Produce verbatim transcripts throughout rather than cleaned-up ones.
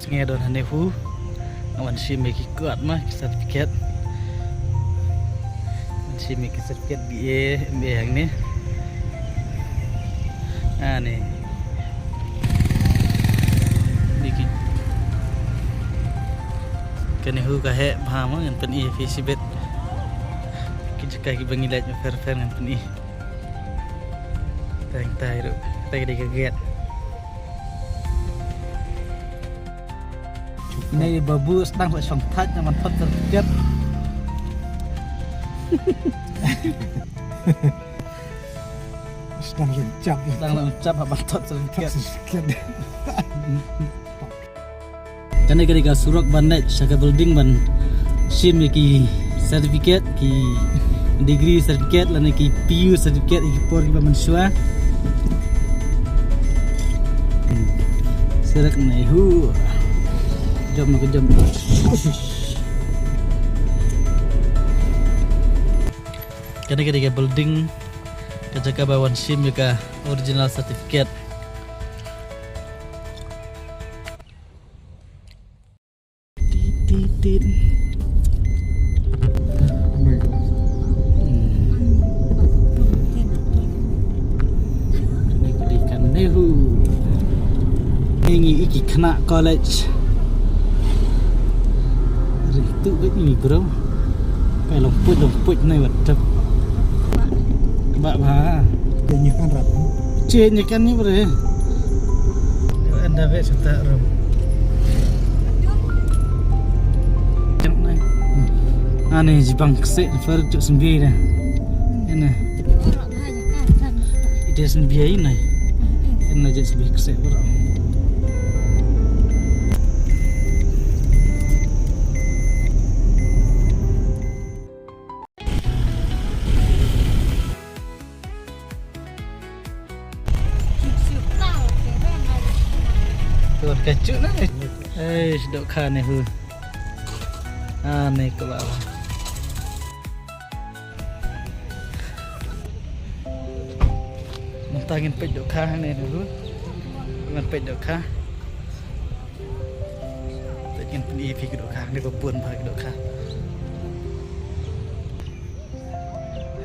Ngi don ha NEHU. Nga wan shim ïa ki kot ma ki certificate. Wan shim ïa ki certificate B A, M A hangne. Ani. Ni ki. Ka NEHU ka heh bha ma, ngan pyni ïa phi shibit. Ki jaka kiba ngi leit ma pher pher ngan pyni. Tang tai ruh. Tang dei ka gate. Ine i babu sdang ba shong thait na man thot certificate. Sdang ring chap. Sdang ring chap ha man thot certificate. Certificate. Kane ka dei ka surok ban leit sha ka building ban shim ïa ki certificate, ki degree certificate lane ki P U certificate ïa ki por kiba mynshuwa. Surok NEHU. Jom na ka jom. Kane ka dei ka building, ka jaka ba wan shim ïa ka original certificate. Tit, tit, tit. Hmm. Kane ka dei ka NEHU. Ngi i ki khynnah college. Ri tu ka ini bro. Kai long puit long puit nai wat tep. Ba ba. Ka nyi kan rat. Che nyi kan ni bre. Anda be sata ro. Ani jibang kse fer juk sembi da. Ene. Ite sembi ai nai. Ene je sembi kse bro. Tuan kacu na. Eh, dohkha NEHU. Ah, ni ka ba. Mynta ngin peit dohkha NEHU. Ngin peit dohkha. Te ngin pyni ïa phi ki dohkha, ni ba bun bha ki dohkha.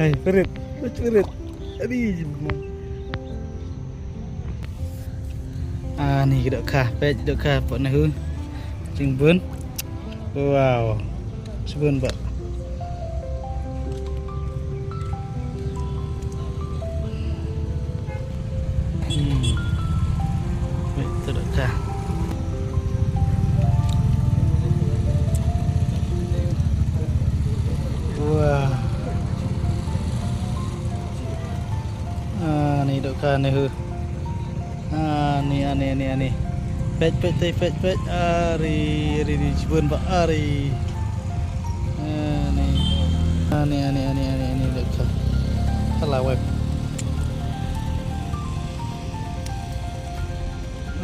Hai, Farid, Farid. Adi. Ah, ni ki dohkha, peit dohkha, pok NEHU. Jingbun. Wow. Shibun ba. Hmm. Wait, tu dah kah. Wah. Ah, ni dohkha NEHU. Ani, ani, ani, ani. Peit, peit, peit, peit, peit. Ari, ari, ari, jibun ba, ari. Ani. Ani, ani, ani, ani, ani, dohkha. Kala web.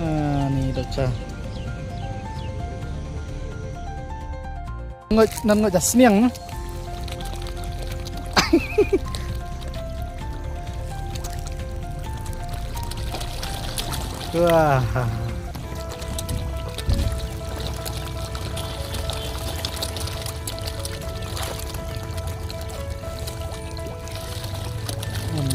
Ani, dohkha. Ngot, nan ngot dah sniang. Wah. Hmm.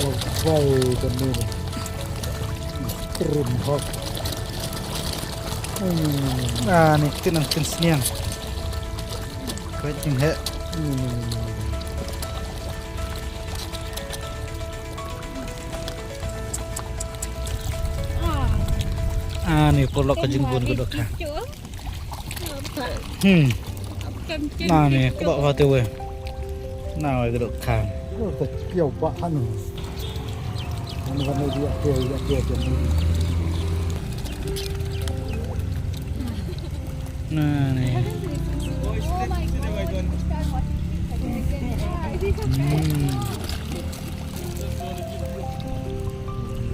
Oh, wow, kan ni. Krum hok. Hmm. Ah, ni tin ang tin sniang. Kwet tin he. Hmm. Ah, ni polok ka jingbun ka dohkha. Hmm. Na ni, ka ba te we. Na we ka dohkha. Ka kiaw ba han. Ani kan ni dia kiaw, dia kiaw, dia kiaw. Na ni. Hmm.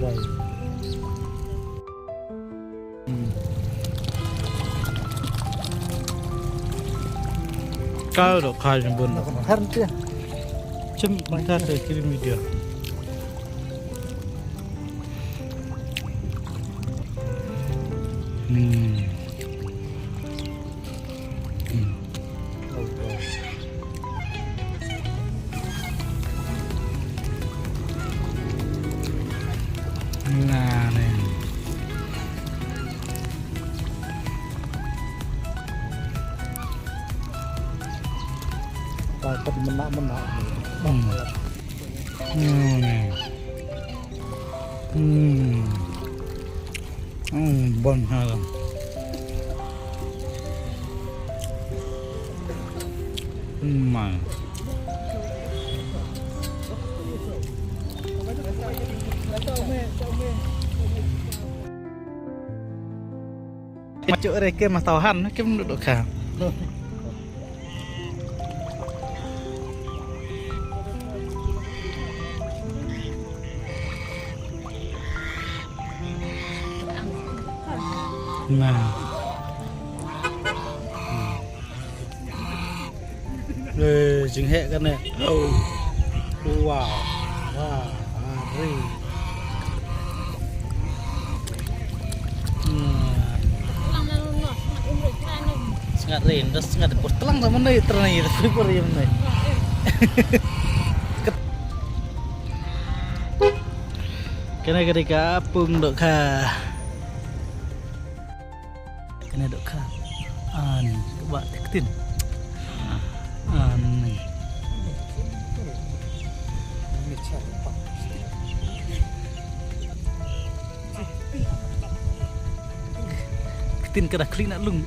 Wai. Hmm. Ka dohkha jingbun. Har ntia. Cem, kita tu kirim video. Hmm. Hmm. Nah, ni. Dapat mena-mena. Hmm. Hmm. Hmm. Hmm, bon ha. Hmm, man. Machu re ke mas tauhan ke menurut ka. Nah. Eh, jing hek kan eh. Wow. Wah, hari. Hmm. Sngat rin, dah sngat pur telang sama ni, teranai, tapi pur yang ni. Kena kena kapung dok ka. Kena dok ka. An, ba ktien. An. Ktien ka da kli na lung.